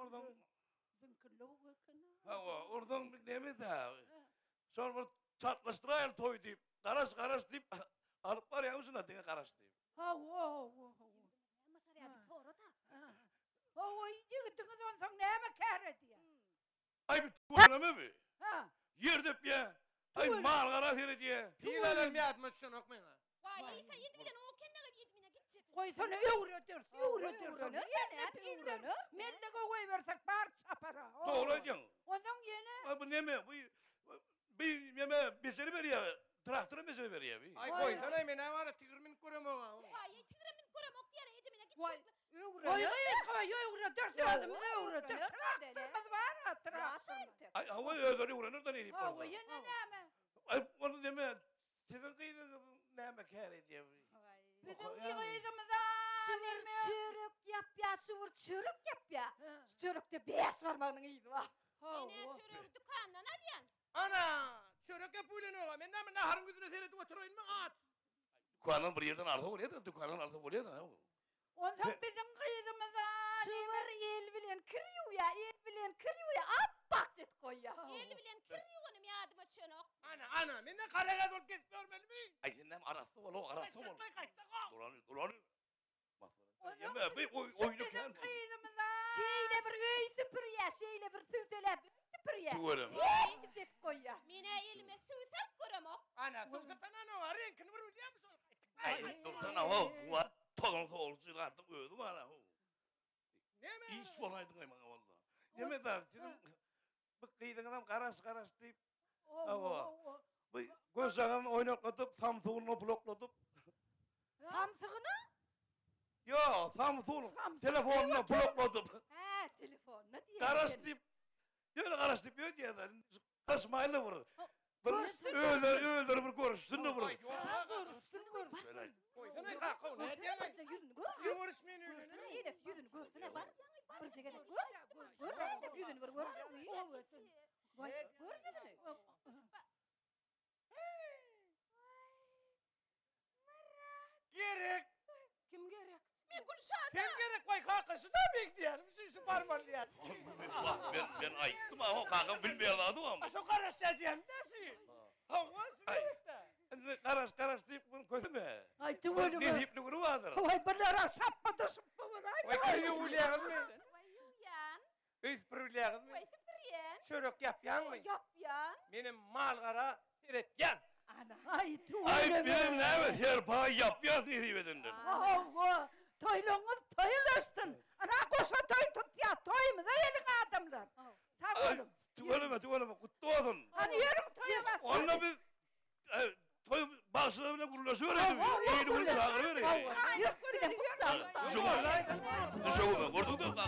Onsoň Ziňkillewük eken. Hawa, onsoň neme-dä. Şol bir çartlaşdyraýaly toý diýip, garaş, garaş diýip alyp barýarmy şuna diňe garaş diýip. Hawa, hawa, hawa. Näme başarýar diýip sora-da. Hawa, ýigidiňiz onsoň näme kär edýär? Aý bu tüwelememi bi? Ha. Ýer depýä. Aý mal-gara seredýä. Pil alarym ýadyma düşenok meňa. Waý, Isa ýedi bilen o kennege ýedi mine gitjek. Goýsana öwrederis, öwrederis. Öwrener, näme öwrener? Mellege goýbersek bar çapara. Dogry aýdýaň. Onsoň ýene. Aý bu neme? Bu bi neme bejeri berýä. Traktora bejeri berýä bi. Aý goýsana men-ä bara tigir münüp göremok-a. Waý, tigire münüp göremok diýýär, eje mine Waý, gitjek. Goý öwrener. gyz, goý öwrederis, özümiz öwrederis. Traktorymyz bar-a, traktorymyz. Aý hawa özleri öwrener-de nesip bolsa. Hawa, ýene näme? Aý ol neme Siziň gyzyňyz näme kär edýär? Biziň gyzymyz-a Şu bir çörek ýapýa, şu bir çörek ýapýa. Şu çörekde bäş barmagynyň yzy bar. Men-ä çöregi dükandan alýan. Ana, çörek ýapyp bilenok-a. Men näme naharyň ýüzüne seredip oturaýynmy, aç. Dükandan bir ýerden alsa bolýa-da, dükandan alsa bolýa-da. Onsoň biziň gyzymyz-a Şu bir el bilen kir ýuwýa, el bilen kir ýuwýa, apbakja edip goýýa. El bilen kir ýuwanym ýadyma düşenok. Ana, ana, men-de garagäz bolup gezip ýörmelimi? Aý, sen näme arassa bol-ow, arassa bol. Gaýtjak-laý, gaýtjak-ow. Duraly, duraly. Onsoň Ýeme, bu oýny biziň kän. gyzymyz-a Şeýle bir öý süpürýä, şeýle bir sübseläp öý süpürýä. Tüweleme. Tekje edip goýýa. Men-ä elime suw salyp göremok. Ana, suw sypananok-a, reňkini bir bilýämi şol? Aý, dursana-how, bu tozan sowujy zadyň özi bar-a-how. Neme? Iş bolaýdyň-aý maňa walla. Neme zat, siziň bu gyzyňyzam garaş-garaş diýip, hawa, bu gözjagazyny oýnakladyp, samsygyny bulakladyp. Samsygyny? Ýok, Samsung telefonyny bulakladyp. Hä, telefonyna diýýän. Garaş diýip, ýöne garaş diýip ýödýär-de. Garaşmaýly bir. Bir özleri özleri bir görüşsün-de bir. Görüşsün, görüşsün. Goýsana kaka, nädýäň? Ýüzüni gör. Görüşmeni Görsün, enesi ýüzüni görsün, bar. Birje gezek gör. Gör entek ýüzüni bir gör. Waý, gör ýüzüni. Gerek. Kim gerek? Men Gülşat. Sen gerek waý kaka şu da bekleýänim şu şu barmaly diýýän. Wah men men aýtdym a o kakam bilmeýän zady barmy? A şu garaşýa diýýän de şu. Hawa şu gerek de. Indi garaş garaş diýip bunu köseme. Aý tüweleme. Nesipli güni bardyr. Waý bulara sapma düşüp bolaý. Waý kir ýuwulýaňyzmy? Waý ýuwýan. Öý süpürbilýäňizmi? Waý süpürýän. Çörek ýapýaňmy? Ýapýan. Menem mal-gara seretýän. Ana. Aý Aý tüweleme. bizem näme serpaý ýapýas nesip edenden. Hawa, toýlaryňyz toýlaşsyn. Ana goşa toý tutýas, toýumyza geliň adamlar. Sag Aý boluň. tüweleme tüweleme gutly bolsun. Hany ýörüň toýa basmaly. Onda biz toý bagşylar bilen gürleşiberelim. Ýeri gün çagyrybereýin. Ýör, bizem gutjagymyz. Düşegime, düşegime gördüňmi kaka?